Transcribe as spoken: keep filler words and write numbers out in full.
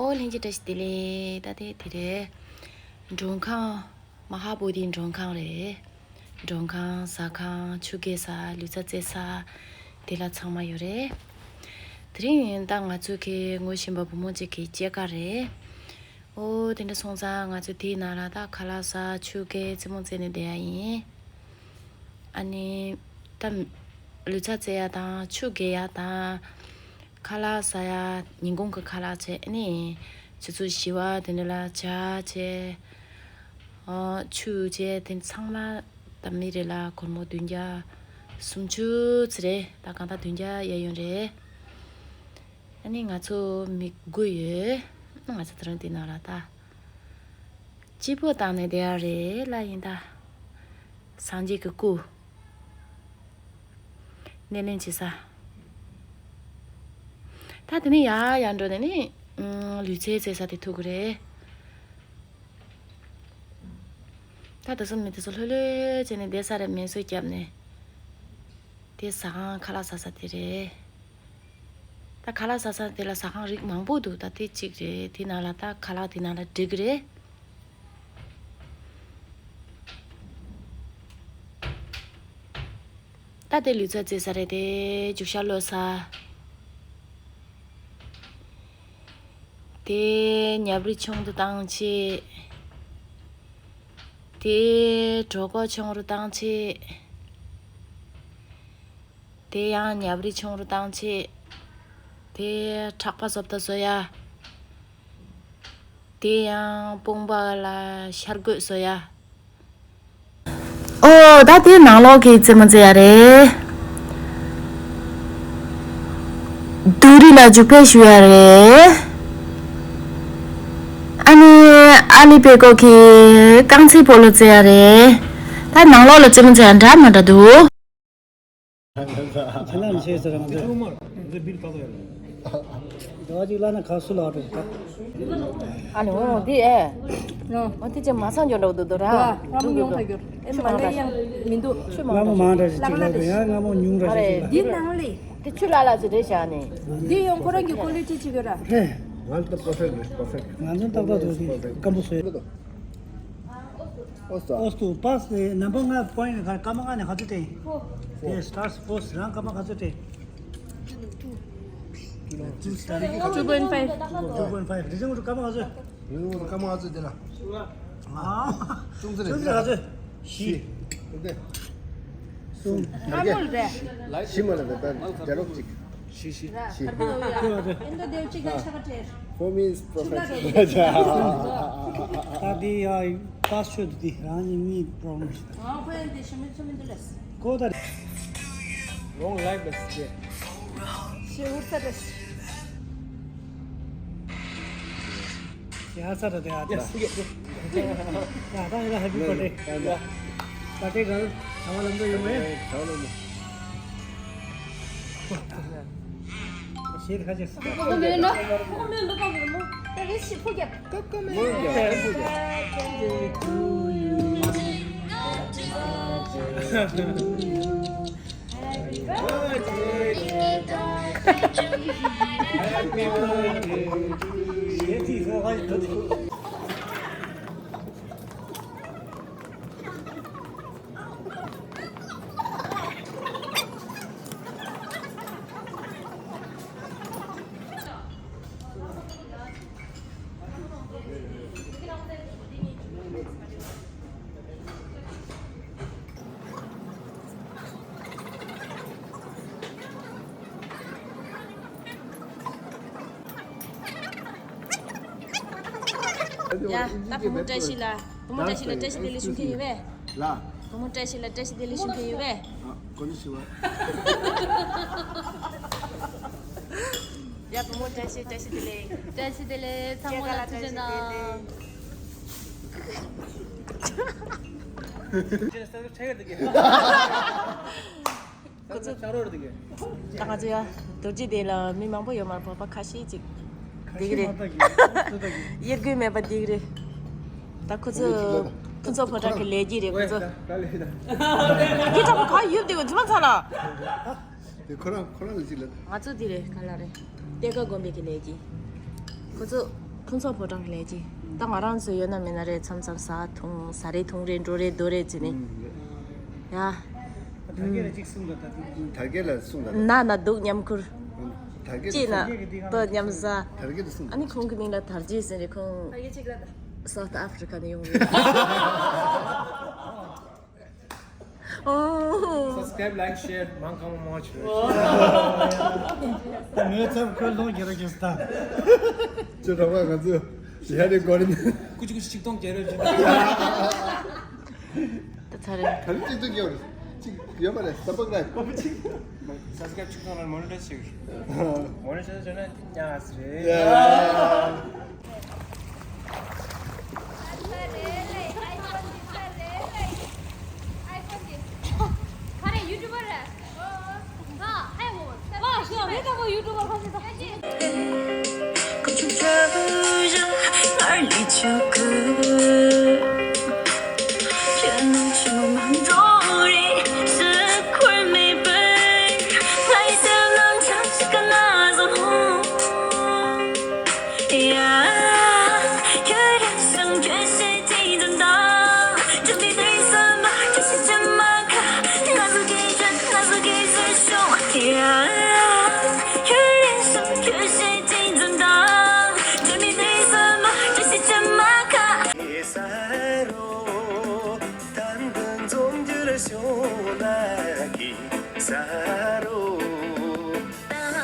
ཨོ་ལྷན་རྒྱས་བཀྲ་ཤིས་བདེ་ལེགས། ད་དེ་དེ་རེད། མགྲོན་ཁང་། མ་ཧཱ་བོ་དྷིའི་མགྲོན་ཁང་རེད། མགྲོན་ཁང་ཟ་ཁང་ཆུ་རྐྱལ་ས་ལུས་རྩལ་རྩེད་ས། དེ་ལ་ཚང་མ་ཡོད་རེད། དེ་རིང་ད་ང་ཚོ་གི་ངོ་ཤེས་པ་བུ་མོ་གཅིག་གི་སྐྱེས་སྐར་རེད། ཨོ་དེ་འདྲ་སོང་ཙང་ང་ཚོ་དེའི་ནང་ལ་ད་ཁ་ལག་ཟ་ཆུ་རྐྱལ་རྩེད་མོ་རྩེ་ནས་བསྡད་ཡ་ཡིན། ཨ་ནི། ད། ལུས་རྩལ་རྩེ་ཡ་དང་ཆུ་རྐྱལ་ཡ་དང་། ཁ་ལག་ཟ་ཡ། ཉིན་གུང་གི་ཁ་ལག་བྱས་ནི། ཆུ་ཚོད་བཞི་པ་དེ་འདྲ་ལ་ཇ་བྱས། ཨོ། ཆུ་བྱས་དེ་ཚང་མ། ད་མི་རེ་ལ་སྒོར་མོ་བདུན་བརྒྱ། སུམ་ཅུ་ཙམ་རེད། ད་གང་ལྟར་བདུན་བརྒྱ་གཡས་གཡོན་རེད། ཨ་ནི་ང་ཚོ་མི་དགུ་ཡོད། ང་ཚོ་དེ་རིང་འདི་ནང་ལ་ད། སྐྱིད་པོ་བཏང་ནས་བསྡད་ཡ་རེད་ལ་ཡིན་ད། སངས་རྒྱས་ཀྱི་སྐུ། སྣེ་ལེན་བྱེད་ས། ད་དེ་ནས་ཡར་ཡར་འགྲོ་ནས་ནི། ཨུམ། ལུས་རྩལ་རྩེད་ས་དེ་ཐུག་གི་རེད། ད་དེ་ཚོ་མི་དེ་ཚོ་ལྷོད་ལྷོད་བྱས་ནས་བསྡད་ས་རེད། མེ་གསོད་བརྒྱབ་ནས། དེ་ཟ་ཁང་ཁ་ལག་ཟ་ས་དེ་རེད། ད་ཁ་ལག་ཟ་ས་དེ་ལ་ཟ་ཁང་རིགས་མང་པོ་འདུག་ད་དེ་གཅིག་རེད། དེ་ནང་ལ་ད་ཁ་ལག་དེ་ནང་ལ་འགྲིག་གི་རེད། ད་དེ་ལུས་རྩལ་རྩེད་ས་རེད་དེ། རྒྱུག་ཤར་གློད་ས། དེ་ཉབ་རི་ཆུང་དུ་བཏང་བྱས། དེ་གྲོད་ཁོག་ཆུང་རུ་བཏང་བྱས། དེ་ཡང་ཉབ་རི་ཆུང་རུ་བཏང་བྱས། དེ་ཁྲག་པ་བཟོ་ལྟ་བཟོ་ཡ། དེ་ཡང་དཔུང་པ་ལ་ཤར་དགོས་བཟོ་ཡ། ཨོ་ད་དེ་ནང་ལོགས་ཀྱི་རྩེད་མོ་རྩེ་ཡ་རེད། སྡུག་རི་ལ་རྒྱུག་པ་ཞུ་ཡ་རེད། ཨ་ནི་ཨ་ལི་པེ་ཀོ་གི་རྐང་རྩེད་སྤོ་ལོ་རྩེ་ཡ་རེད། ད་ནང་ལོགས་ལ་རྩེད་མོ་རྩེ་ཡ་འདྲ་མི་འདྲ་འདུག་ཁྱེད་རང་བྱས་ཟེར་རང་ཚོས། འདི་བ་ཅིག་བླ་ན་ག་སུ་ལ་འགྲོ་ད། ཨ་ནི་འོ་འདི་ཨེ། འོ་འདི་ཅིག་མ་ཚང་འཇོག་འགྲོ་འདུག་ར། རང་མི་ཉུང་ད་གྱུར། ཨེ་མ་ལེ་ཡང་མི་འདུག་ཆུ་མང་ད། མང་འདྲ་ཞིག་ཅིག་ལ་ཡང་སྔ་མོ་ཉུང་འདྲ་ཞིག་ཅིག་ལ། འདི་ནང་ལས། དེ་ཆུ་ལ་ལ་ཟེར་རེད་བཞག་ནས། འདི་ཡང་ཁོ་རང་གི་ཀོ་ལི་ཊི་ཅིག་ཡོད་ར། ཧེ། ང་ཚོ་པར་ཕེག་རེད། པར་ཕེག་ང་ཚོ་ཏག་ཏག་འདུག་དེ་སྐམ་པོ་བཟོས། ཨོ་སྟོ། ཨོ་སྟོ། པཱས་ནམ་པར་ལྔ་པོ་ཡིན་ག་སྐར་མ་ལྔ་ནས་ག་ཚོད་སྤྲད་ཡིན། དེ་སི་ཊར་སི་པོ་སི་རང་སྐར་མ་ག་ཚོད་སྤྲད་ཡིན། Two point five. Two point five. རི་ལྗང་ཁུ་སྐར་མ་ག་ཚོད། རི་ལྗང་ཁུ་སྐར་མ་ག་ཚོད་དེ་ལ། ཨ། ཅུང་ཙེ་རེད། ཅུང་ཙེ་ག་ཚོད། བཞི། བཞི། གསུམ། ཨ་མོལ་རེད། བཞི་མ་ལ་རེད་ད་རྒྱ་ལོག་ཅིག་བཞི་བཞི། བཞི། ཁར་པོ་ཡོད་ཡ། ཨེ་འདྲ་དེའུ་གཅིག་ལ་ཆ་ག་སྤྲད། For me is perfect. ད་དེ་ཡ་པཱས་ཆོད་དུ་དེ་རང་ཉིད་གཉིས་པྲོ་བི་ལེམ་ཞིག་ཨ་ཁོ་ཡང་དེ་ཞུ་མི་ཚུ་མི་འདུག་ལས། ཀོ་ད། Long life, best day. ཞེ་འུར་ས་རེད། ཡ་ས་ར་དེ་ཨ་ད། ཡ་ད་ཡ་ཧེ་པི་བར་ཐ་ཌེ། བར་ཐ་ཌེ་གརལ། བྱ་བ་ལམ་འགྲོ་ཡོང་བས། བྱ་བ་ལམ་འགྲོ། ཤེས་ཁ་ཅིག་ཁོ་མེད་ན་ཁོ་མེད་འདུག་ག་མོ་ད་རེ་ཞིག་ཕུག་རྒྱབ། ཀ་ཀ་མེད། ཕུག་རྒྱབ། ཕུག་རྒྱབ། ཡ། ད་བུ་མོ་བཀྲ་ཤིས་ལ། བུ་མོ་བཀྲ་ཤིས་ལ་བཀྲ་ཤིས་བདེ་ལེགས་ཞུ་མཁན་ཡོད་པས། ལ། བུ་མོ་བཀྲ་ཤིས་ལ་བཀྲ་ཤིས་བདེ་ལེགས་ཞུ་མཁན་ཡོད་པས། ཨ། ཀོ་ནི་ཤི་ཝ། ཡ། བུ་མོ་བཀྲ་ཤིས། བཀྲ་ཤིས་བདེ་ལེགས། བཀྲ་ཤིས་བདེ་ལེགས། ཚང་མ་ལ་ཐུགས་རྗེ་གནང་། ཁོ་ཚོ། ད་ང་ཚོ་ཡ་རྡོ་རྗེ་གདན་ལ་མི་མང་པོ་ཡོད་མ་རེད། བོད་པ་ཁ་ཤས་ཅིག་འདི་གི་རེད། དབྱེ་དགོས་མེད་པ་འདི་གི་རེད། ད་ཁོ་ཚོ་ཕུན་ཚོགས་ཕོ་བྲང་གི་ལས་ཀྱི་རེད་ཁོ་ཚོ། ཁྱི་ཁྲ་པོ་ག་ཡོད་དེ་འོ་དེ་མ་ཚ་ལ། དེ་ཁོ་རང་ཁོ་རང་ལ་ཅིག་ལ། ང་ཚོ་འདི་རེད། ག་ལ་རེད། གཏེར་ཁ་དགོན་པའི་གི་ལས་ཀྱི། ཁོ་ཚོ། ཕུན་ཚོགས་ཕོ་བྲང་གི་ལས་ཀྱི། ད་ང་རང་ཚོ་ཡོད་ན་མེད་ན་རེད། མཚམས་མཚམས་ཟ་འཐུང་ཟ་རེ་འཐུང་རེ་འགྲོ་རེ་སྡོད་རེ་བྱེད་ནི། ཡ། དར་རྒྱས་ལ་གཅིག་གསུངས་དང་ད་ཐུག་དར་རྒྱས་ལ་གསུངས་དང་། ན་ན་སྡུག་མཉམ་ཁུར། དར་རྒྱས་ཅི་ན་ལ་ཏོ་མཉམ་ཟ། དར་རྒྱས་ལ་གསུངས། ཨ་ནི་ཁོང་གི་མིང་ལ་དར་རྒྱས་ཟེར་རེད། ཁོང་དར་རྒྱས་གཅིག་ལ་ད། South Africa ནས་ཡོང་རེད། ཨོ། Subscribe, like, share མང་གང་མང་བྱོས། ངའི་ཚབ་ཁོས་ལོང་རྒྱལ་ར་རྒྱལ་སྟ། ཁྱོད་རང་བ་ང་ཚོས་ཡ་རེ་གོ་རེ་ནི། ཀུ་ཅི་ཀུ་ཅི་ཆིག་སྟོང་རྒྱལ་ར་རྒྱལ། ད་ཚ་རེད། ག་རེ་ཆིག་སྟོང་རྒྱལ་རེད། ཆིག་ཡོད་མ་རེད། Subscribe Subscribe ཆིག་སྟོང་ལ་monetize བྱེད་དགོས། Monetize བྱས་ན་ཉག་ཨ་སི་རེད། ཡ།